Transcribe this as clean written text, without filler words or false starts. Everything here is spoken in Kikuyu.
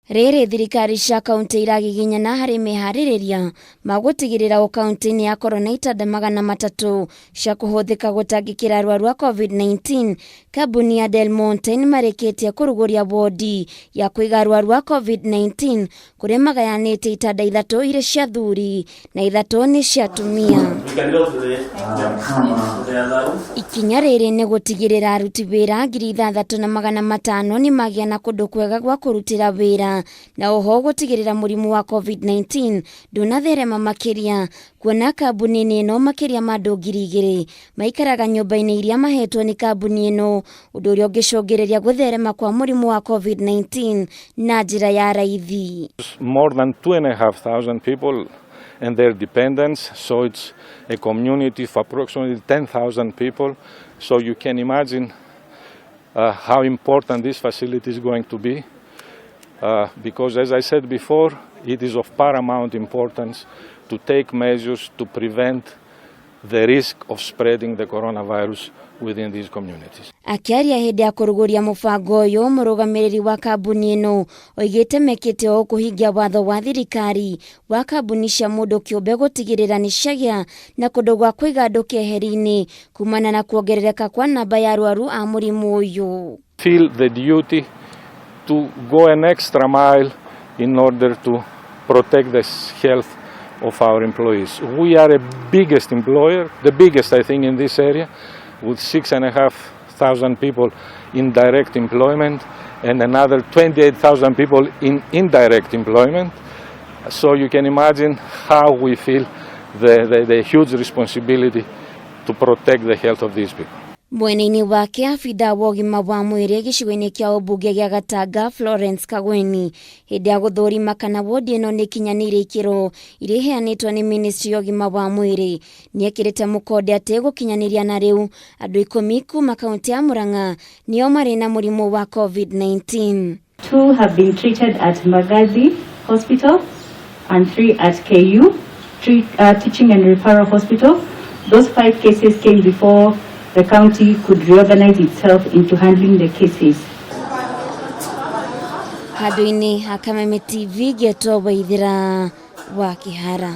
Rĩrĩ thirikari cia kauntĩ iragiginyana harĩ meharĩrĩria ma gũtigĩrĩra o kauntĩ nĩ yakorwo na itanda 300 cia kũhũthĩka gũtangĩkĩra arwaru a COVID-19. Kambuni ya Del Monte nĩ marĩkĩtie kũrugũria wodi ya kũiga arwaru a COVID-19 kũrĩa magayanĩte itanda ithatũ irĩ cia athuri na ithatũ nĩ cia atumia. Ikinya rĩrĩ nĩ gũtigĩrĩra aruti wĩra 6,500 nĩ magĩa na kũndũ kwega gwa kũrutĩra wĩra na oho gũtigĩrĩra mũrimũ wa COVID-19 ndũnatherema makĩria, kuona kambuni-inĩ ĩno makĩria ma andũ 2,000 maikaraga nyũmba-inĩ iria mahetwo nĩ kambuni ĩno, ũndũ ũrĩa ũngĩcũngĩrĩria gũtherema kwa mũrimũ wa COVID-19 na njĩra ya raithi. More than 2,500 people and their dependents, so it's a community of approximately 10,000 people. So you can imagine how important this facility is going to be, because, as I said before, it is of paramount importance to take measures to prevent the risk of spreading the coronavirus within these communities. Akĩaria hĩndĩ ya kũrugũria mũbango ũyũ, mũrũgamĩrĩri wa kambuni ĩno oigĩte mekĩte ũũ kũhingia watho wa thirikari wa kambuni cia mũndũ kĩũmbe gũtigĩrĩra nĩ ciagĩa na kũndũ gwa kũiga andũ keheri-inĩ kumana na kuongerereka kwa namba ya arwaru a mũrimũ ũyũ. Feel the duty to go an extra mile in order to protect the health of our employees. We are a biggest employer, the biggest, I think, in this area, with 6,500 people in direct employment and another 28,000 people in indirect employment. So you can imagine how we feel the huge responsibility to protect the health of these people. Mwena-inĩ wake, abithaa wa ũgima wa mwĩrĩ gĩcigo-inĩ kĩa ũmbunge gĩa Gatanga, Florence Kagweni, hĩndĩ ya gũthũrima kana wodi ĩno nĩ ikinyanĩire ikĩro iria iheanĩtwo nĩ ministry ya ũgima wa mwĩrĩ, nĩ ekĩrĩte mũkonde atĩ gũkinyanĩria na rĩu andũ 10 kuma kaunti ya Murang'a nĩo marĩ na mũrimũ wa COVID-19. Two have been treated at Mbagathi Hospital and three at KU, Teaching and Referral Hospital. Those five cases came before the county could reorganize itself into handling the cases. Handũ-inĩ ha Kameme TV, ngetwo Waithĩra wa Kĩhara.